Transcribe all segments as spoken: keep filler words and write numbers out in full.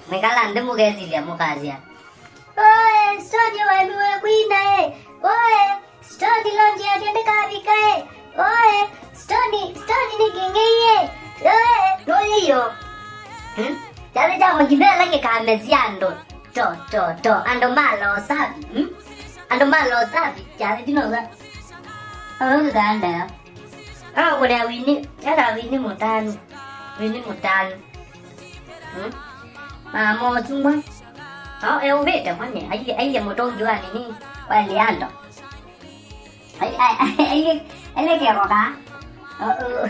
Mwĩkala nthĩ mũkesilya mũkasya, "Oe, Stone waemiwe kwina ĩ. Oe, Stone launch yake ndĩkavika ĩ. Oe, Stone, Stone nĩ kĩng'ei ĩ. Oe, nũyĩyo." Hmm? Kyathĩ kya Mwakivela kĩkamesya andũ. To, to, to. Andũ ma Losavi. Hmm? Andũ ma Losavi. Kyathĩ kĩnosa. Andũ kĩkaendeea. Akũnĩa Winnie, ena Winnie mũtanu. Winnie mũtanu. Hmm? Mama ũtumwa. O, eũvĩte mwane, aiye, aiye mũtũngi wa nini, wa Leandro. Ai, ai, ai, aiye, aiye kĩoko ka. O, o.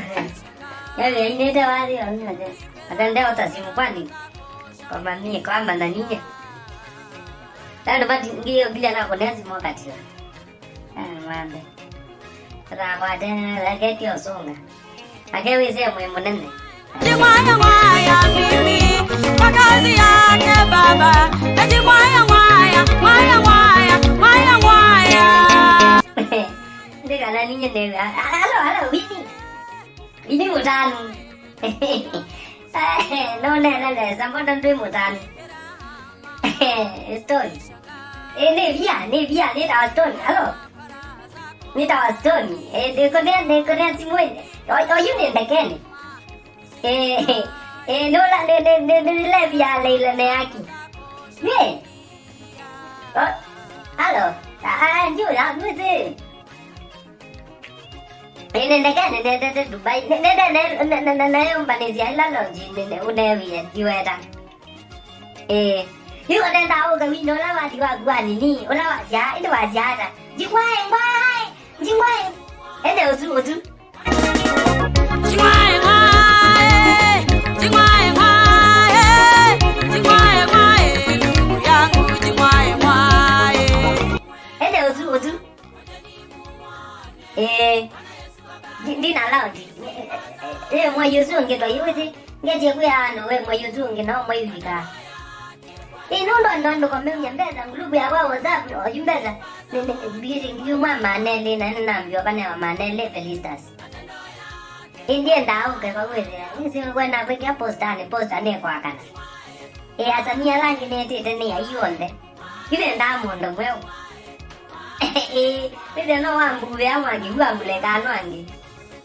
Yawe, ainĩte wathi, o, nyote. Atende ota simu kwani. Kwa mami, kwa mama na ninye. Nando mati, ngiyo kile na kũnea simu wakati. Ah, mwambe. Atakwate, laketi osunga. Ake wĩsĩ mwĩ mũnene. Jimwaya mwaya mimi, kwa kazi yake baba. Jimwaya mwaya, mwaya mwaya, mwaya mwaya. Ndikana ninye newe. Alo, alo, Winnie. Winnie mũtanu. No nene nesa, mbona ndwĩ mũtanu? Stone. Ĩ, nĩ via, nĩ via, nĩtawa Stone. Alo? Nĩtawa Stone. Ĩ, nĩkũnĩa, nĩkũnĩa simũ ĩ. O, oyu nĩ ndekeni. Ĩ, ĩ, nũla, nĩ, nĩ, nĩ, nĩ levia leile nĩ yaki. Nĩ? O, alo? A, a, ndio, ya, mwĩsĩ. Ĩ, nĩ ndekeni, nendete Dubai. Nĩ, nĩ, nĩ, nĩ, nĩ, nĩ, nĩ, nĩ, nĩ, ũmbanĩsya ĩla lonji, nĩ, nĩ, ũnewie, ndiweta. Ĩĩ. Yu ũnenda ũke wine ũla wathi waku wa nini, ũla wasyaa, ĩndĩ wasyaa ata? Njing'wae, ng'wae, njing'wae. Ende ũsu, ũsu. Njing'wae, ng'wae, njing'wae, ng'wae, njing'wae, ng'wae, ndugu yangu, njing'wae, ng'wae. Ende ũsu, ũsu. Ĩĩ. Ndi-, ndina laundi. Ĩ, mwai ũsu ũngĩ twaĩ wĩsĩ. Ngetie kwĩa andũ we mwai ũsu ũngĩ nao mwai wĩkaa. Ĩ, nũndũ andũ andũ komeumya mbesa, ngulupu yakwa WhatsApp, oyu mbesa. Nĩ, nĩ, mbili ngiuma manelĩ, na nĩnambĩwa vanewa manelĩ Felistas. Ĩ, ndiendaa ũke vau wĩthĩa. Nĩsĩ kwenda kwĩkĩa postanĩ, posta nĩ kwakana. Ĩ, asanii ala angĩ nĩtĩte nĩ ai onthe. Yu nendaa mũndũ mweũ. Ĩĩ, wĩthĩa no wambuvĩa mwaki vu amũlekaa no angĩ.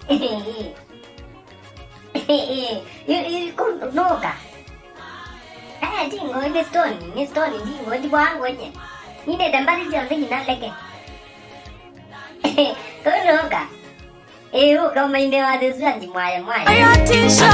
Ĩĩ, yu, yu, kũ, nũka. Eh, ti ngoi, nĩ Stone, nĩ Stone, ndi ngoi, ndi kwa ngoi nye. Nindĩte mbathi syonthe nginya leke. Kau nũka. Ĩĩ, ũka ũmainde wathĩ ũsu anji mwaye mwaye. Aya tisha.